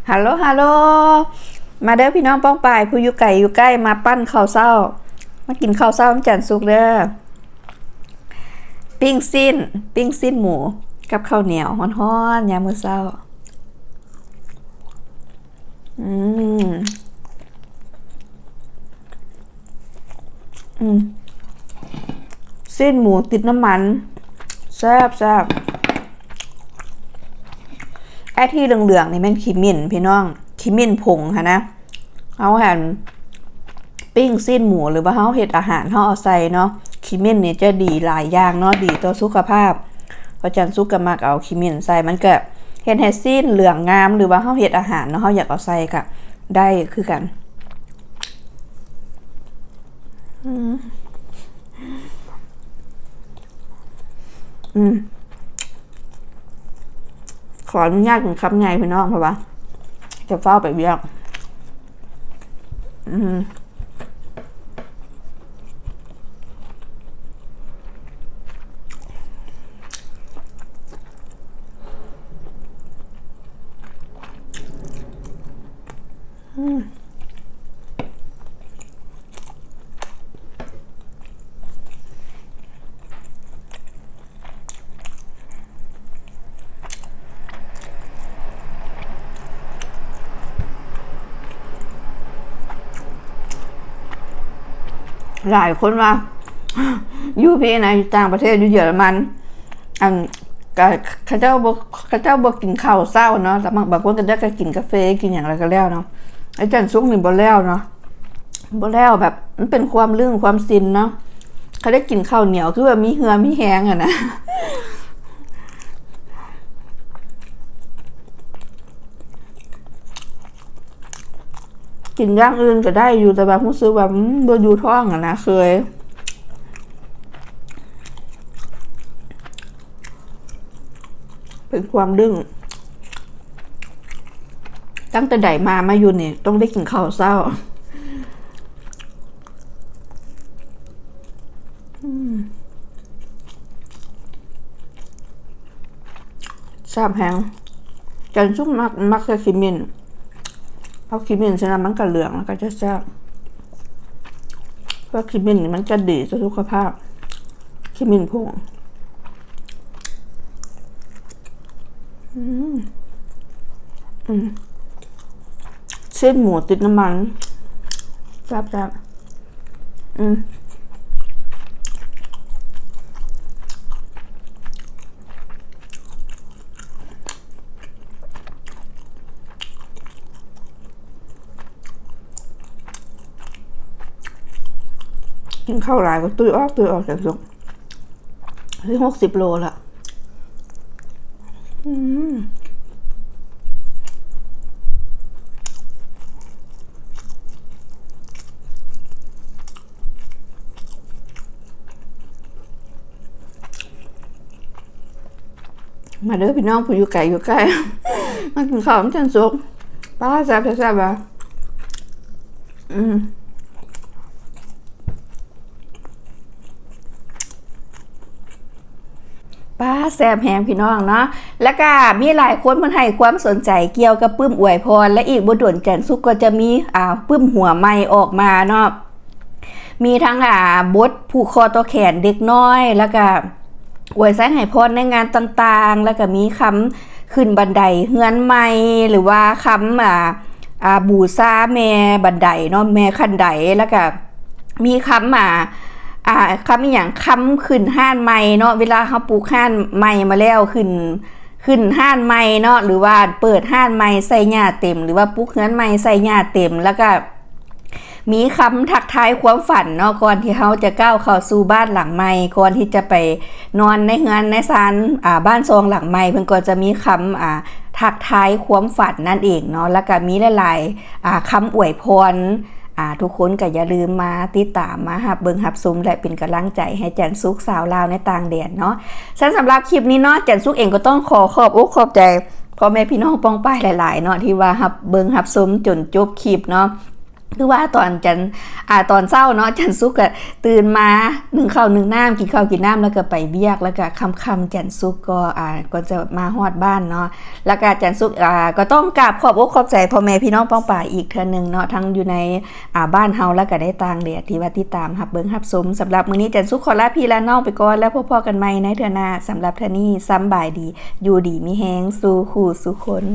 ຮາໂລ ຮາໂລ ມາເດີພີ່ນ້ອງປ້ອງປາຍ ຜູ້ຢູ່ໄກຢູ່ໃກ້ ມາປັ້ນເຂົ້າເຊົ້າ ມາກິນເຂົ້າເຊົ້ານຳຈັນສຸກເດີ. ປີ້ງຊີ້ນ ປີ້ງຊີ້ນໝູກັບເຂົ້າໜຽວຮ້ອນໆ ຍາມມື້ເຊົ້າ. ອືມ ອືມ ຊີ້ນໝູຕິດນ້ຳມັນ ແຊບໆ. ໄອ້ທີ່ເຫຼືອງໆນີ້ແມ່ນຂີ້ໝິ່ນພີ່ນ້ອງ ຂີ້ໝິ່ນຜົງຫັ້ນນະ. ເຮົາຫັ້ນປີ້ງຊີ້ນໝູ ຫຼືວ່າເຮົາເຮັດອາຫານ ເຮົາເອົາໃສ່ເນາະ ຂີ້ໝິ່ນນີ້ຈະດີຫຼາຍຢ່າງເນາະ ດີຕໍ່ສຸຂະພາບ. ພະຈັນສຸກກໍມັກເອົາຂີ້ໝິ່ນໃສ່ ມັນກໍເຮັດໃຫ້ຊີ້ນເຫຼືອງງາມ ຫຼືວ່າເຮົາເຮັດອາຫານເນາະ ເຮົາຢາກເອົາໃສ່ກໍໄດ້ຄືກັນ. ອືມ ອືມ ຂໍອະນຸຍາດກິນຄຳໃຫຍ່ພີ່ນ້ອງ ເພາະວ່າຈະຟ້າວໄປວຽກ. ອືມ ອືມ ຫຼາຍຄົນວ່າ ຢູ່ພີ້ນະ ຢູ່ຕ່າງປະເທດ ຢູ່ເຢຍລະມັນ ອັນ ກະ ເຂົາເຈົ້າບໍ່ ເຂົາເຈົ້າບໍ່ກິນເຂົ້າເຊົ້າເນາະ ແຕ່ບາງ ບາງຄົນກໍໄດ້ ກໍກິນກາເຟ ກິນຫຍັງແລ້ວກໍແລ້ວເນາະ. ອາຈານສຸກນີ້ບໍ່ແລ້ວເນາະ ບໍ່ແລ້ວ ແບບມັນເປັນຄວາມລຶ້ງຄວາມຊິນເນາະ. ຄັນໄດ້ກິນເຂົ້າໜຽວ ຄືວ່າມີເຫື່ອມີແຮງຫັ້ນນະ. ກິນຢ່າງອື່ນກໍໄດ້ຢູ່ ແຕ່ວ່າຮູ້ສຶກວ່າ ອືມ ບໍ່ຢູ່ທ້ອງຫັ້ນນະ ເຄີຍ ເປັນຄວາມດຶງ. ຕັ້ງແຕ່ໃດມາ ມາຢູ່ນີ້ຕ້ອງໄດ້ກິນເຂົ້າເຊົ້າ. ອືມ ແຊບແຮງ. ແກງສົ້ມມັກ ມັກໃສ່ຂີ້ໝິ່ນ ເອົາຂີ້ໝິ່ນໃສ່ນຳ ມັນກະເຫຼືອງ ແລ້ວກະຈະແຊບ. ເພາະຂີ້ໝິ່ນນີ້ມັນຈະດີຕໍ່ສຸຂະພາບ ຂີ້ໝິ່ນຜົງ. ອືມ ອືມ ຊີ້ນໝູຕິດນ້ຳມັນ ແຊບໆ. ອືມ ກິນເຂົ້າຫຼາຍກໍຕຸ້ຍອອກ ຕຸ້ຍອອກ ແກງສົ້ມ ຊິຫົກສິບໂລລະ. ອືມ ມາເດີພີ່ນ້ອງ ຜູ້ຢູ່ໄກຢູ່ໃກ້ ມາກິນເຂົ້ານຳກັນສຸກ. ປ້າ ແຊບແທ້ແຊບວ່າ. ອືມ ປ້າ ແຊບແຮງພີ່ນ້ອງເນາະ. ແລ້ວກະມີຫຼາຍຄົນເພິ່ນໃຫ້ຄວາມສົນໃຈກ່ຽວກັບປຶ້ມອວຍພອນ ແລະ ອີກບໍ່ດົນຈັນສຸກກໍຈະມີ ອ່າ ປຶ້ມຫົວໃໝ່ອອກມາເນາະ. ມີທັງ ອ່າ ບົດຜູກຄໍຕໍ່ແຂນເດັກນ້ອຍ ແລ້ວກະອວຍໄຊໃຫ້ພອນໃນງານຕ່າງໆ ແລ້ວກະມີຄຳຂຶ້ນບັນໄດເຮືອນໃໝ່ ຫຼືວ່າຄຳ ອ່າ ອ່າ ບູຊາແມ່ບັນໄດເນາະ ແມ່ຂັ້ນໄດ ແລ້ວກະມີຄຳ ອ່າ ອ່າ ຄຳອີ່ຫຍັງ ຄຳຂຶ້ນຮ້ານໃໝ່ເນາະ ເວລາເຮົາປຸກຮ້ານໃໝ່ມາແລ້ວ ຂຶ້ນ ຂຶ້ນຮ້ານໃໝ່ເນາະ ຫຼືວ່າເປີດຮ້ານໃໝ່ໃສ່ຫຍ້າເຕັມ ຫຼືວ່າປຸກເຮືອນໃໝ່ໃສ່ຫຍ້າເຕັມ ແລ້ວກະ ມີຄຳທັກທາຍຄວາມຝັນເນາະ ກ່ອນທີ່ເຮົາຈະກ້າວເຂົ້າສູ່ບ້ານຫຼັງໃໝ່ ກ່ອນທີ່ຈະໄປນອນໃນເຮືອນໃນຊານ ອ່າ ບ້ານຊ່ອງຫຼັງໃໝ່ ເພິ່ນກໍຈະມີຄຳ ອ່າ ທັກທາຍຄວາມຝັນນັ້ນເອງເນາະ ແລ້ວກະມີຫຼາຍໆ ອ່າ ຄຳອວຍພອນ. ອ່າ ທຸກຄົນກະຢ່າລືມມາຕິດຕາມ ມາຮັບເບິ່ງຮັບຊົມ ແລະ ເປັນກຳລັງໃຈໃຫ້ຈັນສຸກສາວລາວໃນຕ່າງແດນເນາະ. ຊັ້ນສຳລັບຄລິບນີ້ເນາະ ຈັນສຸກເອງກໍຕ້ອງຂໍຂອບອົກຂອບໃຈພໍ່ແມ່ພີ່ນ້ອງປ້ອງປາຍຫຼາຍໆເນາະ ທີ່ວ່າຮັບເບິ່ງຮັບຊົມຈົນຈົບຄລິບເນາະ. ຄືວ່າຕອນຈັນ ອ່າ ຕອນເຊົ້າເນາະ ຈັນສຸກກໍຕື່ນມາ ໜຶ້ງເຂົ້າໜຶ້ງນ້ຳ ກິນເຂົ້າກິນນ້ຳ ແລ້ວກໍໄປວຽກ ແລ້ວກໍຄ່ຳໆ ຈັນສຸກກໍ ອ່າ ກໍຈະມາຮອດບ້ານເນາະ ແລ້ວກໍຈັນສຸກ ອ່າ ກໍຕ້ອງກາບຂອບອົກຂອບໃຈພໍ່ແມ່ພີ່ນ້ອງປ້ອງປາຍອີກເທື່ອໜຶ່ງເນາະ ທັງຢູ່ໃນ ອ່າ ບ້ານເຮົາ ແລ້ວກໍໃນຕ່າງແດນ ທີ່ວ່າຕິດຕາມຮັບເບິ່ງຮັບຊົມ. ສຳລັບມື້ນີ້ ຈັນສຸກຂໍລາພີ່ລານ້ອງໄປກ່ອນ ແລ້ວພົບພໍ້ກັນໃໝ່ໃນເທື່ອໜ້າ. ສຳລັບເທື່ອນີ້ ສຳບາຍດີ ຢູ່ດີມີແຮງ ສູ່ຄູ່ສູ່ຄົນ.